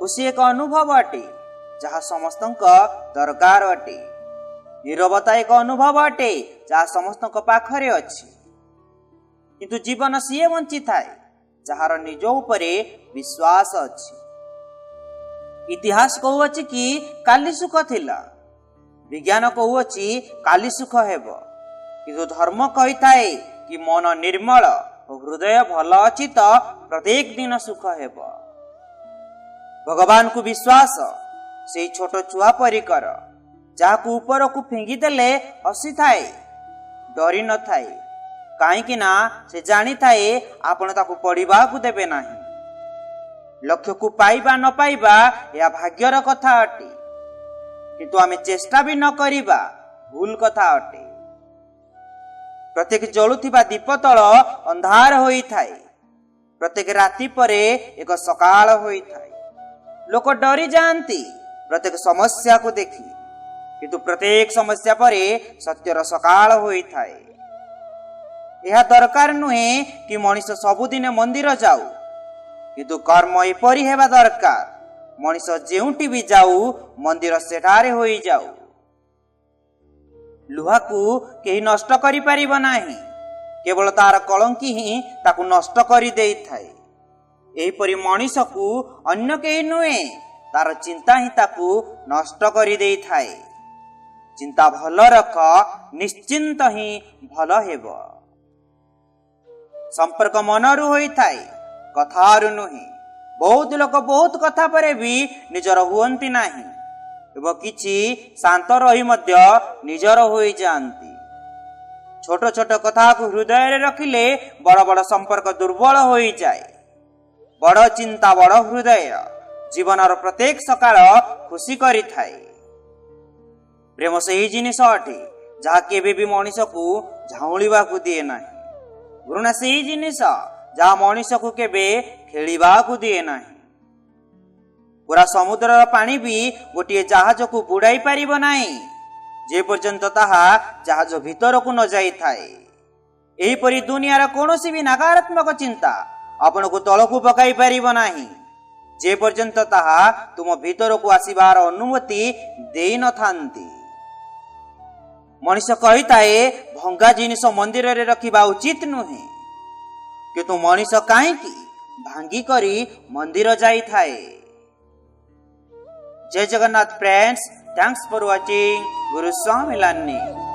ଖୁସି ଏକ ଅନୁଭବ ଅଟେ, ଯାହା ସମସ୍ତଙ୍କ ଦରକାର ଅଟେ। ନିରବତା ଏକ ଅନୁଭବ ଅଟେ, ଯାହା ସମସ୍ତଙ୍କ ପାଖରେ ଅଛି। କିନ୍ତୁ ଜୀବନ ସିଏ ବଞ୍ଚିଥାଏ, ଯାହାର ନିଜ ଉପରେ ବିଶ୍ୱାସ ଅଛି। ଇତିହାସ କହୁଅଛି କି କାଲି ସୁଖ ଥିଲା। ବିଜ୍ଞାନ କହୁଅଛି କାଲି ସୁଖ ହେବ। କିନ୍ତୁ ଧର୍ମ କହିଥାଏ କି ମନ ନିର୍ମଳ ଓ ହୃଦୟ ଭଲ ଅଛି ତ ପ୍ରତ୍ୟେକ ଦିନ ସୁଖ ହେବ। ଭଗବାନଙ୍କୁ ବିଶ୍ୱାସ ସେଇ ଛୋଟ ଛୁଆ ପରି କର, ଯାହାକୁ ଉପରକୁ ଫିଙ୍ଗିଦେଲେ ହସିଥାଏ, ଡରି ନଥାଏ, କାହିଁକି ନା ସେ ଜାଣିଥାଏ ଆପଣ ତାକୁ ପଡ଼ିବାକୁ ଦେବେ ନାହିଁ। ଲକ୍ଷ୍ୟକୁ ପାଇବା ନ ପାଇବା ଏହା ଭାଗ୍ୟର କଥା ଅଟେ, କିନ୍ତୁ ଆମେ ଚେଷ୍ଟା ବି ନ କରିବା ଭୁଲ କଥା ଅଟେ। ପ୍ରତ୍ୟେକ ଜଳୁଥିବା ଦୀପ ତଳ ଅନ୍ଧାର ହୋଇଥାଏ। ପ୍ରତ୍ୟେକ ରାତି ପରେ ଏକ ସକାଳ ହୋଇଥାଏ। ଲୋକ ଡରି ଯାଆନ୍ତି ପ୍ରତ୍ୟେକ ସମସ୍ୟାକୁ ଦେଖି, କିନ୍ତୁ ପ୍ରତ୍ୟେକ ସମସ୍ୟା ପରେ ସତ୍ୟର ସକାଳ ହୋଇଥାଏ। ଏହା ଦରକାର ନୁହେଁ କି ମଣିଷ ସବୁଦିନ ମନ୍ଦିର ଯାଉ, କିନ୍ତୁ କର୍ମ ଏପରି ହେବା ଦରକାର, ମଣିଷ ଯେଉଁଠି ବି ଯାଉ, ମନ୍ଦିର ସେଠାରେ ହୋଇଯାଉ। ଲୁହାକୁ କେହି ନଷ୍ଟ କରିପାରିବ ନାହିଁ, କେବଳ ତାର କଳଙ୍କି ହିଁ ତାକୁ ନଷ୍ଟ କରିଦେଇଥାଏ। ଏହିପରି ମଣିଷକୁ ଅନ୍ୟ କେହି ନୁହେଁ, ତାର ଚିନ୍ତା ହିଁ ତାକୁ ନଷ୍ଟ କରିଦେଇଥାଏ। ଚିନ୍ତା ଭଲ ରଖ, ନିଶ୍ଚିନ୍ତ ହିଁ ଭଲ ହେବ। ସମ୍ପର୍କ ମନରୁ ହୋଇଥାଏ, କଥାରୁ ନୁହେଁ। ବହୁତ ଲୋକ ବହୁତ କଥା ପରେ ବି ନିଜର ହୁଅନ୍ତି ନାହିଁ ଏବଂ କିଛି ଶାନ୍ତ ରହି ମଧ୍ୟ ନିଜର ହୋଇଯାଆନ୍ତି। ଛୋଟ ଛୋଟ କଥାକୁ ହୃଦୟରେ ରଖିଲେ ବଡ଼ ବଡ଼ ସମ୍ପର୍କ ଦୁର୍ବଳ ହୋଇଯାଏ। ବଡ଼ ଚିନ୍ତା ବଡ଼ ହୃଦୟ ଜୀବନର ପ୍ରତ୍ୟେକ ସକାଳ ଖୁସି କରିଥାଏ। ପ୍ରେମ ସେହି ଜିନିଷ ଅଟେ, ଯାହା କେବେ ବି ମଣିଷକୁ ଝାଉଁଳିବାକୁ ଦିଏ ନାହିଁ। ଘୃଣା ସେହି ଜିନିଷ, ଯାହା ମଣିଷକୁ କେବେ ଖେଳିବାକୁ ଦିଏ ନାହିଁ। ପୁରା ସମୁଦ୍ରର ପାଣି ବି ଗୋଟିଏ ଜାହାଜକୁ ବୁଡ଼ାଇ ପାରିବ ନାହିଁ, ଯେ ପର୍ଯ୍ୟନ୍ତ ତାହା ଜାହାଜ ଭିତରକୁ ନ ଯାଇଥାଏ। ଏହିପରି ଦୁନିଆର କୌଣସି ବି ନକାରାତ୍ମକ ଚିନ୍ତା ଆପଣଙ୍କୁ ତଳକୁ ପକାଇ ପାରିବ ନାହିଁ, ଯେ ପର୍ଯ୍ୟନ୍ତ ତାହା ତୁମ ଭିତରକୁ ଆସିବାର ଅନୁମତି ଦେଇନଥାନ୍ତି। ମଣିଷ କହିଥାଏ, ଭଙ୍ଗା ଜିନିଷ ମନ୍ଦିରରେ ରଖିବା ଉଚିତ ନୁହେଁ, କିନ୍ତୁ ମଣିଷ କାହିଁକି ଭାଙ୍ଗି କରି ମନ୍ଦିର ଯାଇଥାଏ? ଜୟ Jagannath friends, thanks for watching Guruswami Learning.